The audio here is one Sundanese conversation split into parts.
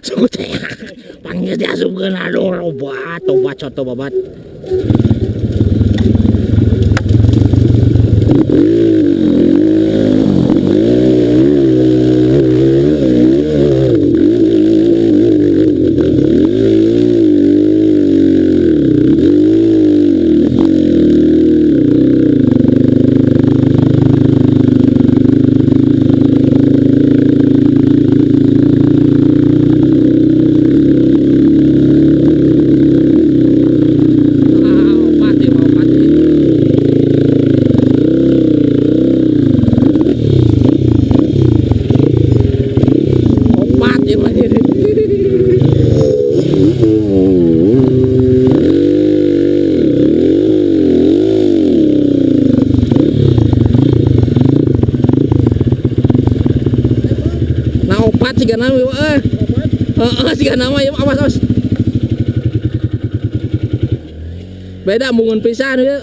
Suku teh panggil diasupkeun aduh obat obat soto babat. Opat siga nama euy. Heeh, siga nama ieu awas awas. Beda mungun pisan ieu.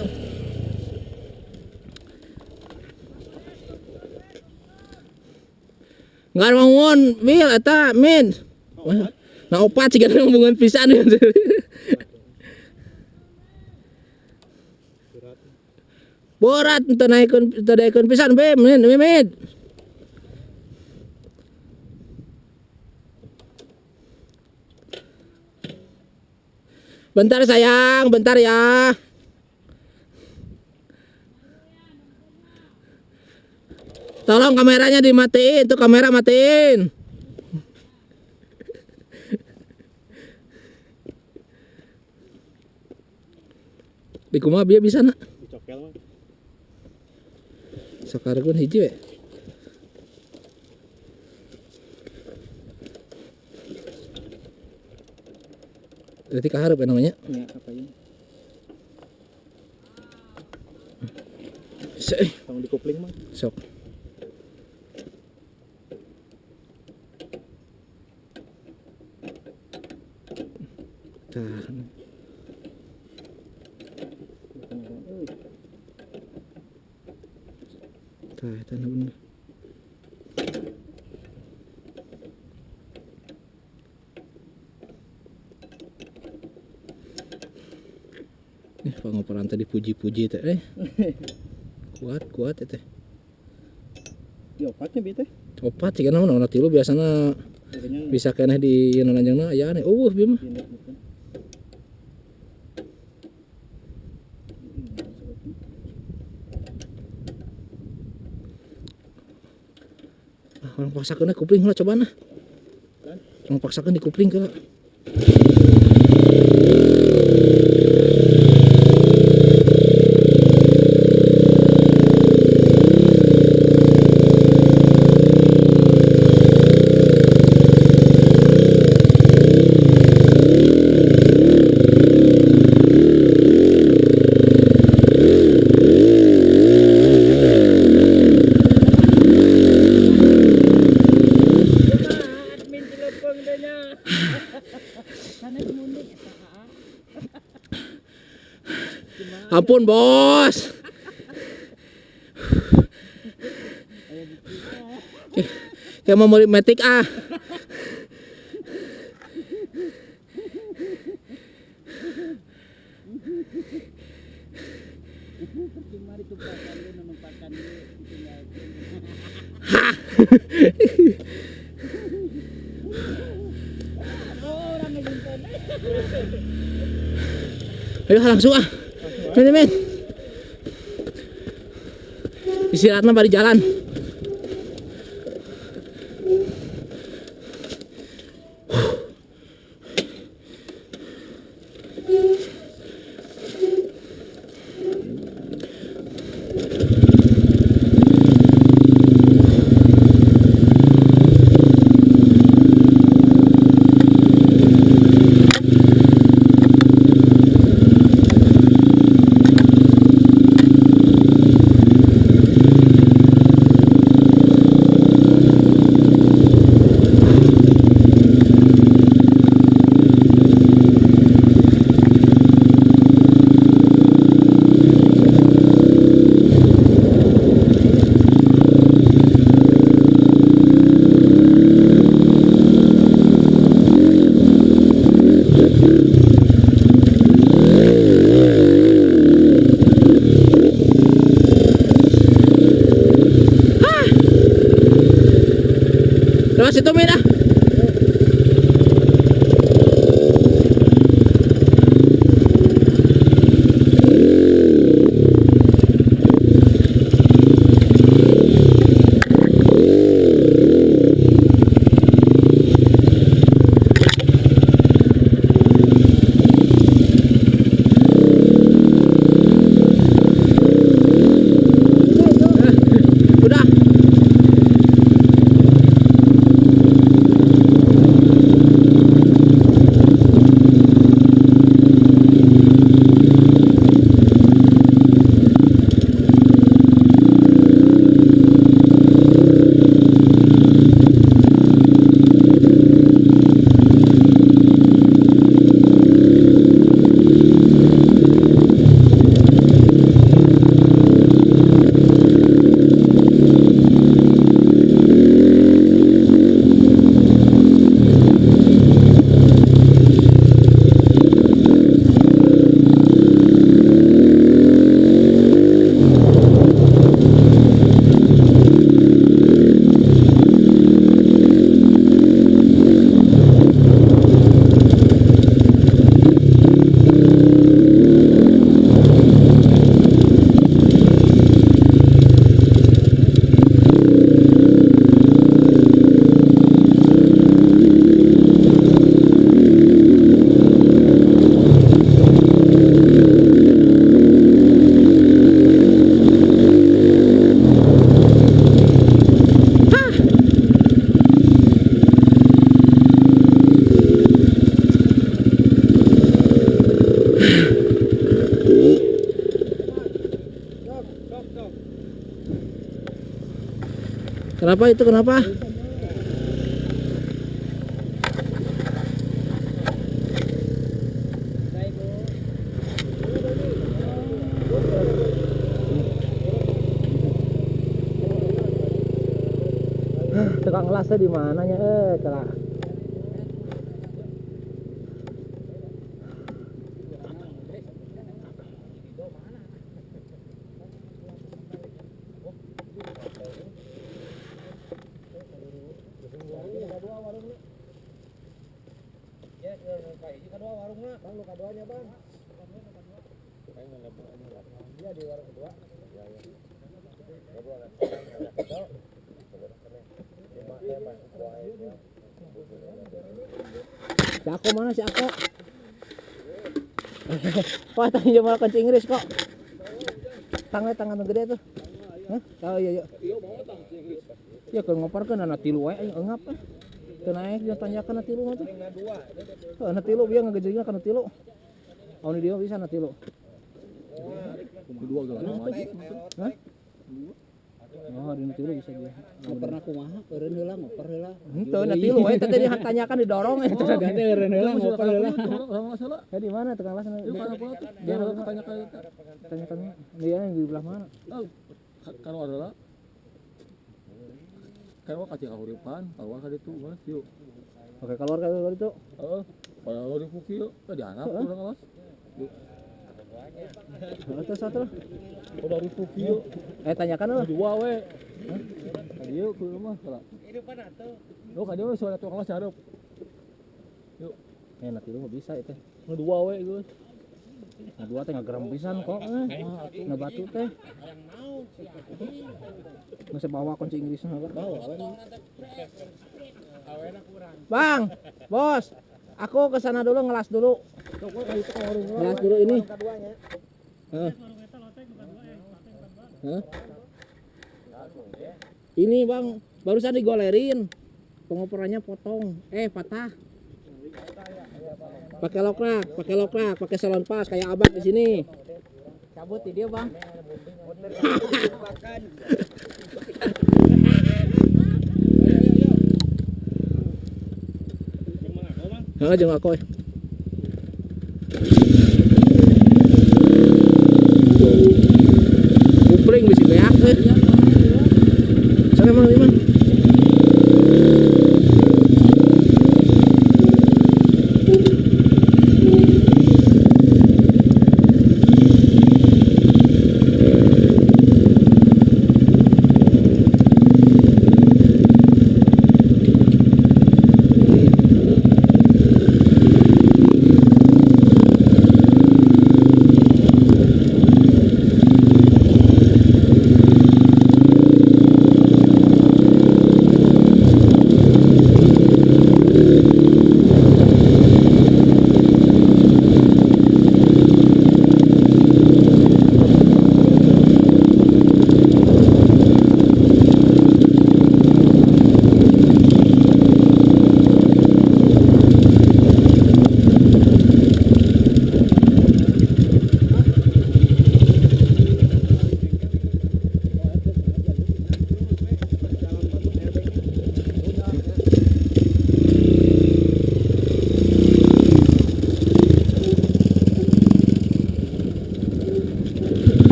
Nggak bangun, bil eta min. Nah opat siga nama mungun pisan. Berat teu naikeun pisan bem min min. Bentar sayang, bentar ya. Tolong kameranya dimatiin, tuh kamera matiin. Di kumaha bieu bisa nak? Dicokel mah. Sakarepun hiji we. Berarti kaharep ya namanya? Ya, apa ini? Tong dikupling mah. Sok. Tah. Tah, eta bener. Pangoperan tadi puji-puji teh. Kuat teh. Ya opatnya bi teh. Opat sih kana mah tilu biasana bisa keneh di ieu lanjangna aya aneh. Eueuh bieu mah. Ah, orang paksakeun kupling heula cobaan ah. Orang paksakeun di kupling heula. Ampun bos. Kayak mau metik ah. Hah. Ayo langsung ah. Men, men. Istirahatnya bari jalan. Lewat situ Min ah. Udah. Kenapa itu, kenapa? Tukang ngelasnya di mananya? Celah. Si aku mana si aku? Kok tanya malah kunci Inggris kok? Tangan tangan gede tuh. Hah? Oh iya iya. Ya kalau ngoparkeun anak tilu wae aing eungap. Teu naek jeung tanyakan tilu mah tuh. Heuh na tilu bieu ngagejeunya kana tilu. Amun di dieu bisa na tilu. Dua gelas. Hah? Oh, di tilu bisa dia. Ngoper na kumaha? Eureun heula ngoper heula. Henteu na tilu we teh tadi tanyakan didorong eta. Ganti eureun heula ngoper heula. Ya di mana tukang las? Dia tanyakan. Tanyakan dia yang di belah mana? Kalau adalah kalau kacau kahuripan, keluar ka ditu mah yuk. Oke, keluar ka ditu. Heeh. Kalau di kuki yuk, tadi anak urang awas. Satu satu. Udah di kuki yuk. Tanyakan lah. Dua we. Hah? Yuk ke rumah salah. Hidupan atuh. Yo ka dieu suara tukang las hareup. Yuk. Nanti lu mah bisa itu. Dua we geus. Nah, dua teh ngageram pisan kok. Nah batu teh. Masih bawa kunci Inggrisnya apa? Bawa. Bang, bos, aku ke sana dulu ngelas dulu. Ngelas dulu ini. Hah? Hah? Ini bang, barusan digolerin. Pengoperannya potong, patah. Pakai lokrak, pakai lokrak, pakai salon pas kayak abang di sini. Cabut di dia bang. Heeh, jeung aku. Kupling bisi beak euy. Sok emang ieu mah.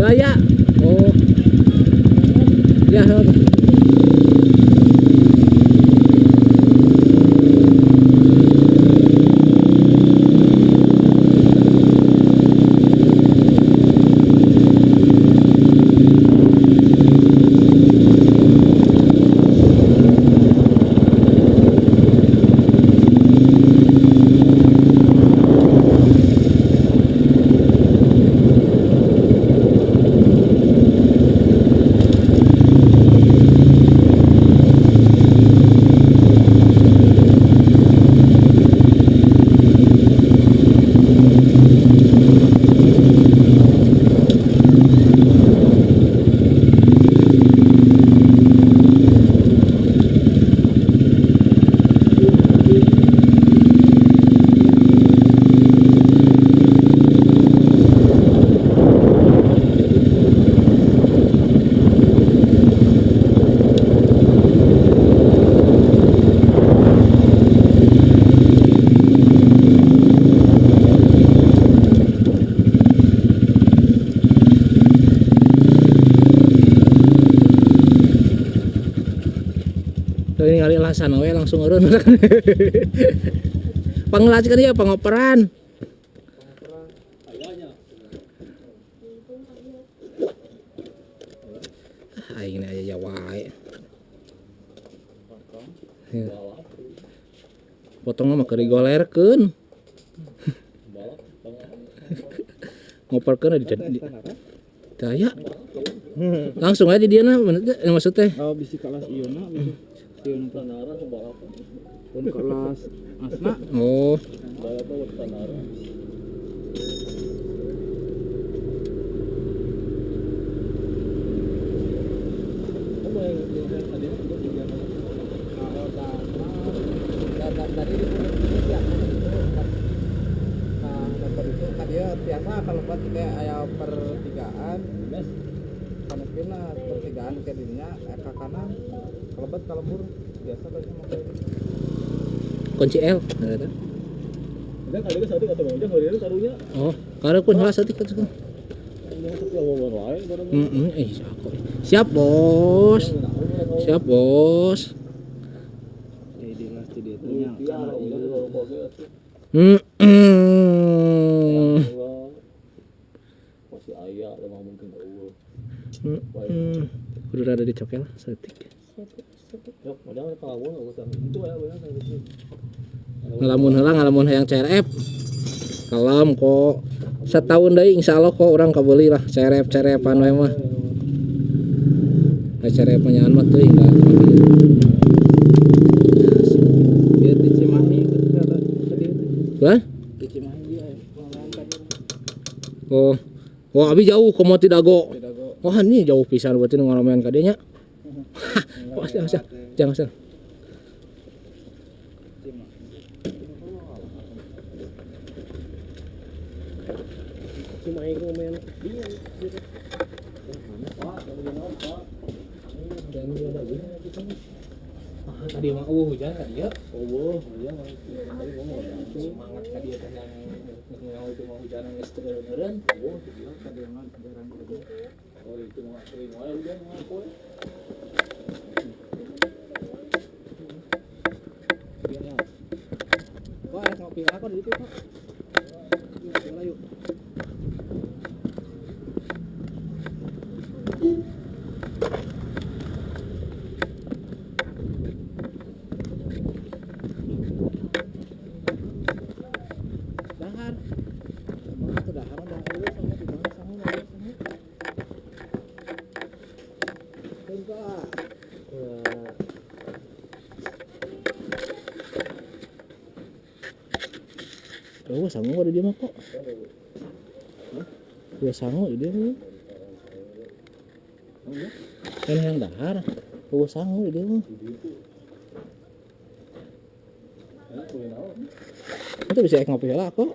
Gaya. Oh. Ya. Ini kali lasan we langsung urun. Pangelas kan ya pangoperan. Aing aja ya wae. Potong mah keur digolerkeun. Ngoperkeun di daya. Langsung aja di dieu na maksudnya. Oh bisi kelas ieu na bisi. Pun kelas asna. Oh. Biasa kalau buat kayak aya pertigaan, kanepina pertigaan ke dirinya ke kanan, kalebet kalebur biasa tadi mau kunci L, eta. Udah kali geus saeutik atuh Bang Ujang heureun karunya. Oh, karepun heula saeutik atuh. Siap, Bos. Siap, Bos. Jadi lah di ditu nya kana ieu. Masih aya lemah mungkin eueuh. Kudu rada dicokel saeutik. Yok, modal palamun eueuh itu aya bener Ngalamun heula ngalamun hayang CRF. Kalem kok. Setahun deui insyaallah kok urang kabeuli lah CRF CRF-an we mah. CRF mah nyaman mah teuing da. Dia di Cimahi Hah? Di Cimahi dia tadi. Oh. Wah, abi jauh komo ti Dago. Wah, ini jauh pisan berarti nu ngaramean ka dieu nya. Wah, jangan, jangan. Cimahi ngomen. Tadi mah eueuh hujan tadi ya. Eueuh, hujan tadi ngomong. Semangat tadi ya yang ngau itu mau hujan geus teu eureun. Eueuh, tadi mah jarang gitu. Oh, itu mah sering wae hujan mah poe. Wah, rek ngopi aku di ditu, Pak. Yuk, yuk. Dahar. Semangat tuh dahar dahar sama di mana sama sama. Enggak. Oh, sangu ada dia mah kok. Dua sangu di dia mah. Kan yang dahar, dua sangu di dia mah. Itu bisa ngopi lah kok.